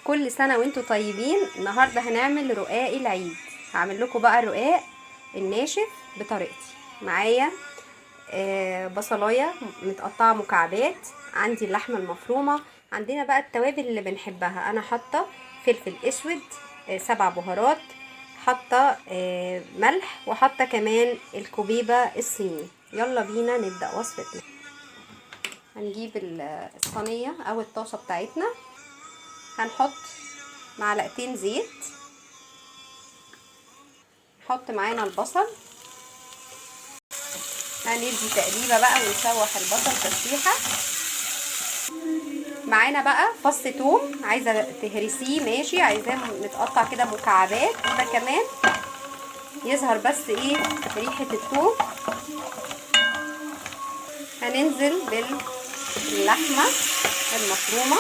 كل سنة وانتوا طيبين. النهاردة هنعمل رقاق العيد. هعمل لكم بقى الرقاق الناشف بطريقتي. معايا بصلاية متقطعة مكعبات، عندي اللحمة المفرومة، عندنا بقى التوابل اللي بنحبها. انا حاطة فلفل اسود، 7 بهارات، حاطة ملح، وحاطة كمان الكوبيبة الصيني. يلا بينا نبدأ وصفتنا. هنجيب الصينية او الطاسة بتاعتنا، هنحط معلقتين زيت، نحط معانا البصل، هندي تقليبه بقى ونشوح البصل تشويحه. معانا بقى فص توم، عايزه تهرسيه ماشي، عايزاه متقطع كده مكعبات كده كمان يظهر بس ايه ريحه التوم. هننزل باللحمه المفرومه،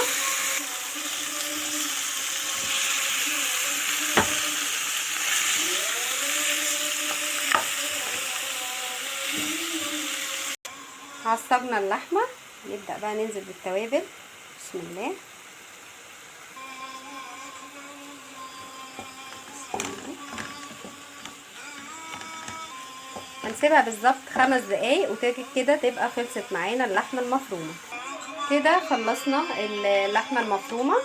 عصجنا اللحمة. نبدا بقى ننزل بالتوابل. بسم الله. بسم الله. هنسيبها بالظبط 5 دقايق وتيجي كده تبقى خلصت معانا اللحمة المفرومه. كده خلصنا اللحمة المفرومه.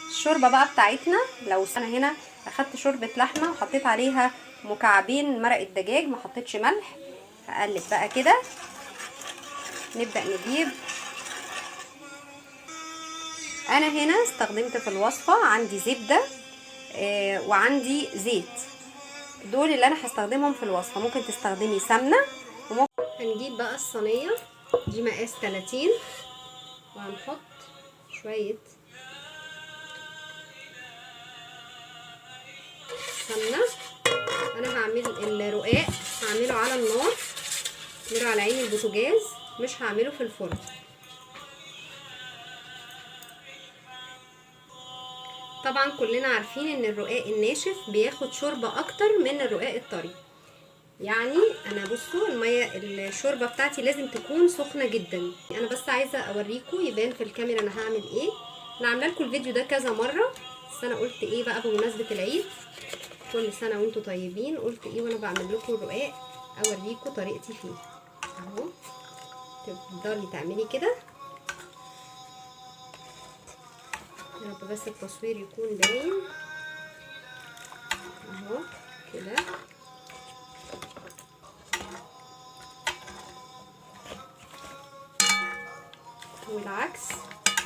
الشوربة بقى بتاعتنا، لو انا هنا اخدت شوربة لحمه وحطيت عليها مكعبين مرق الدجاج، ما حطيتش ملح. هقلب بقى كده. نبدأ نجيب، انا هنا استخدمت في الوصفة عندي زبدة وعندي زيت، دول اللي انا هستخدمهم في الوصفة. ممكن تستخدمي سمنة. وممكن هنجيب بقى الصينية دي مقاس 30، وهنحط شوية سمنة. انا هعمل الرقاق، هعمله على النار، هعمله على عين البوتاجاز، مش هعمله في الفرن. طبعا كلنا عارفين ان الرقاق الناشف بياخد شوربة اكتر من الرقاق الطري. يعني انا بصوا المية الشوربة بتاعتي لازم تكون سخنة جدا. انا بس عايزة اوريكم يبان في الكاميرا انا هعمل ايه. انا عامله لكم الفيديو ده كذا مرة، بس انا قلت ايه بقى بمناسبة العيد، كل سنة وانتم طيبين، قلت ايه وانا بعمل لكم الرقاق اوريكم طريقتي فيه. اهو تفضلي تعملي كده، يا رب بس التصوير يكون باين. اهو كده. والعكس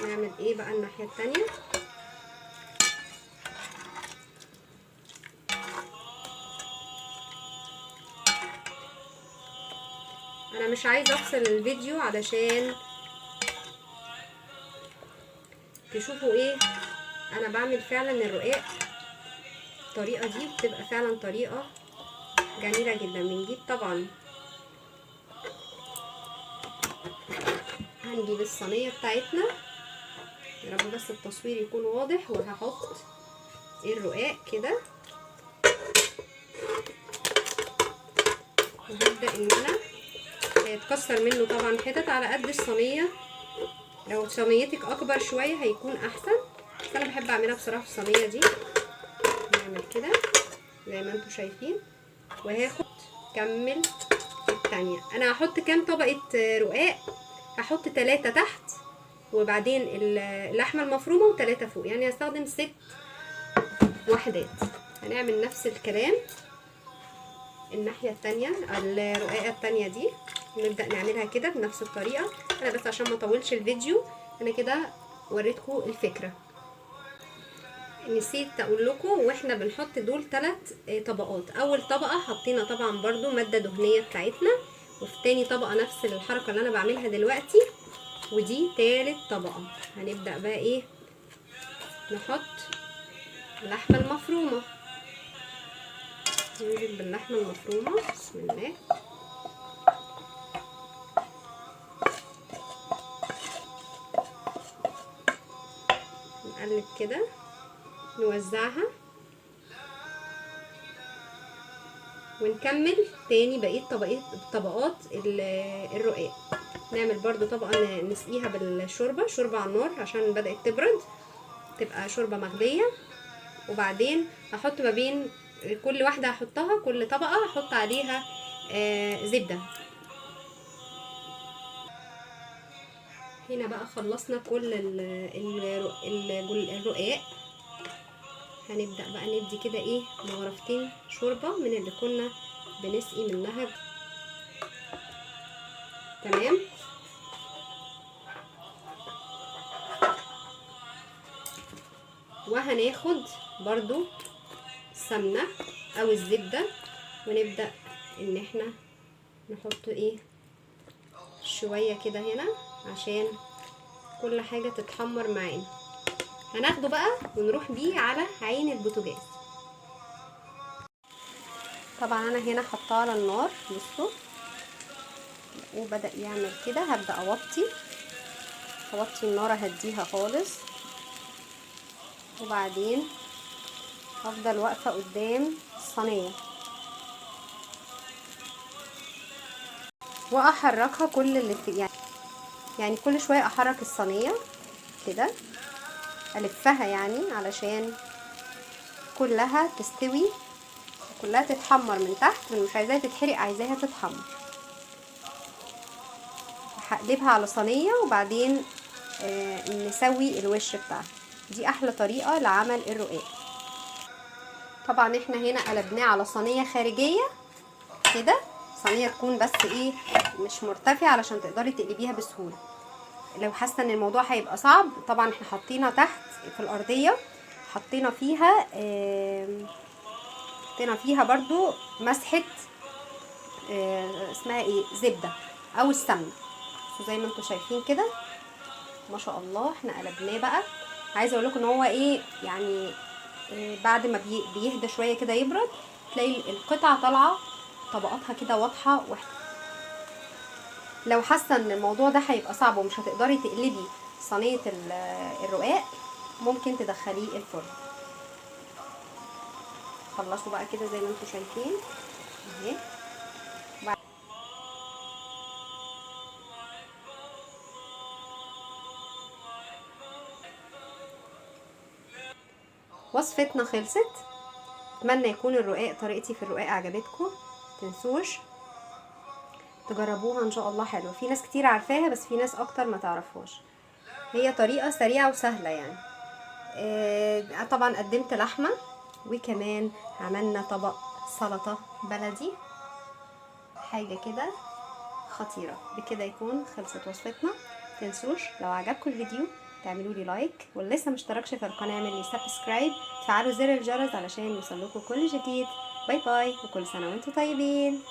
نعمل ايه بقى الناحية التانية. انا مش عايزه افصل الفيديو علشان تشوفوا ايه انا بعمل فعلا الرقاق. الطريقة دي بتبقى فعلا طريقه جميلة جدا. بنجيب طبعا، هنجيب الصينية بتاعتنا، يا رب بس التصوير يكون واضح. وهحط الرقاق كده، وهبدا ان انا هيتكسر منه طبعا حتت على قد الصينية. لو صينيتك اكبر شوية هيكون احسن، بس انا بحب اعملها بصراحة في الصينية دي. نعمل كده زي ما انتم شايفين، وهاخد كمل التانية. انا هحط كام طبقه رقاق؟ هحط 3 تحت، وبعدين اللحمة المفرومه، و3 فوق، يعني هستخدم 6 وحدات. هنعمل نفس الكلام الناحية التانية، الرقاقه التانية دي نبدأ نعملها كده بنفس الطريقة. انا بس عشان ما اطولش الفيديو انا كده وريتكم الفكرة. نسيت اقول لكم واحنا بنحط دول 3 طبقات. اول طبقة حطينا طبعا برضو مادة دهنية بتاعتنا، وفي تاني طبقة نفس الحركة اللي انا بعملها دلوقتي، ودي تالت طبقة. هنبدأ بقى ايه، نحط اللحمة المفرومة. ننزل باللحمة المفرومة، بسم الله. نقلب كده، نوزعها، ونكمل تاني بقية طبقات الرقاق. نعمل برضو طبقة نسقيها بالشوربة، شوربة على النار عشان بدأت تبرد. تبقى شوربة مغليه. وبعدين هحط ما بين كل واحدة هحطها، كل طبقه هحط عليها زبدة. هنا بقى خلصنا كل الرقاق. هنبدأ بقى ندي كده ايه مغرفتين شوربة من اللي كنا بنسقي منها. تمام. وهناخد برضو السمنة او الزبدة ونبدأ ان احنا نحط ايه شوية كده هنا عشان كل حاجة تتحمر معانا. هناخده بقى ونروح بيه على عين البوتاجاز. طبعا انا هنا حطاه على النار، بصوا وبدأ يعمل كده. هبدأ اوطي النار، اهديها خالص، وبعدين هفضل واقفة قدام الصينية واحركها كل اللي في، يعني كل شوية احرك الصينية كده، الفها يعني علشان كلها تستوي، كلها تتحمر من تحت. مش عايزاها تتحرق، عايزاها تتحمر. هقلبها على صينية وبعدين نسوي الوش بتاعها. دي احلى طريقه لعمل الرقاق. طبعا احنا هنا قلبناه على صينية خارجية كده، صينية تكون بس ايه مش مرتفعة علشان تقدري تقلبيها بسهولة. لو حاسه ان الموضوع هيبقى صعب، طبعا احنا حطينا تحت في الارضية، حطينا فيها برضو مسحه اسمها ايه زبدة او السمنة. زي ما انتم شايفين كده ما شاء الله احنا قلبناه بقى. عايزه اقول لكم ان هو ايه يعني بعد ما بيهدى شوية كده يبرد، تلاقي القطعة طالعه طبقاتها كده واضحة. لو حاسه ان الموضوع ده هيبقى صعب ومش هتقدري تقلبي صينية الرقاق، ممكن تدخليه الفرن. خلصوا بقى كده زي ما انتم شايفين اهي. وصفتنا خلصت. اتمنى يكون الرقاق، طريقتي في الرقاق عجبتكم. متنسوش تجربوها ان شاء الله، حلوة. في ناس كتير عارفاها بس في ناس اكتر ما تعرفهاش. هي طريقه سريعة وسهلة يعني. طبعا قدمت لحمه، وكمان عملنا طبق سلطة بلدي، حاجة كده خطيرة. بكده يكون خلصت وصفتنا. متنسوش لو عجبكم الفيديو تعملوا لي like، واللي لسه مشتركش في القناة اعمل لي subscribe، تفعلوا زر الجرس علشان يوصلكوا كل جديد. bye bye، وكل سنة وانتم طيبين.